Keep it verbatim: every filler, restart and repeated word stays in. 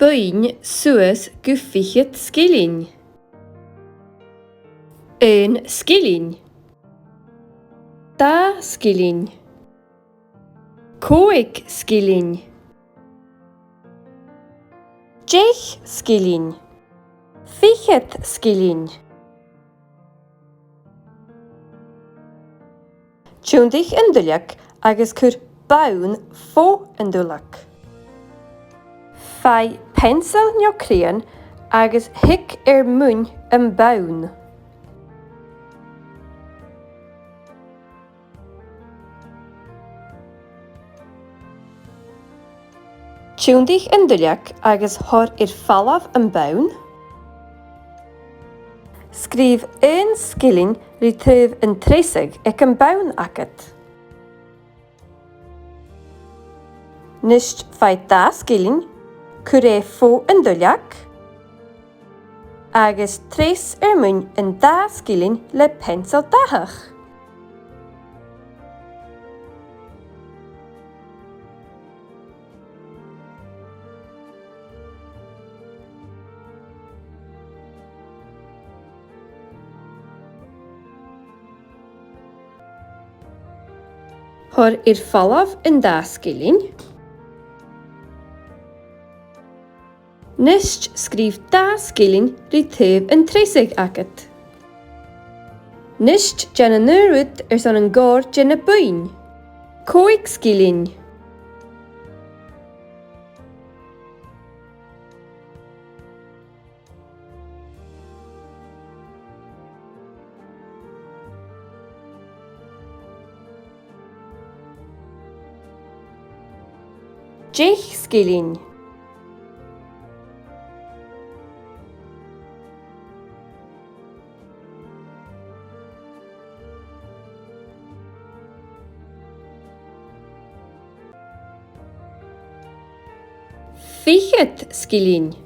Buinn suas gu fichead sgillinn. Aon sgillinn. Dà sgillinn. Còig sgillinn. Deich sgillinn. Fichead sgillinn. Tionndaidh an duilleag agus cuir bonn fon an duilleag. Faigh peansail no crayon agus thig air muin am bonn. Tionndaidh an duilleag agus thoir air falbh am bonn. Sgrìobh aon sgillinn ri taobh an treasaidh aig am bonn agad. Nis faigh dà sgillinn, cuir e fon an duilleag, agus treas air muin an dà sgillinn le peansail dathach. Thoir air falbh an dà sgillinn. Nis sgrìobh dà sgillinn ri taobh an treasaidh agad. Nis dèan an aon rud airson an còrr de na buinn. Còig sgillinn. Deich sgillinn. Fichead sgillinn.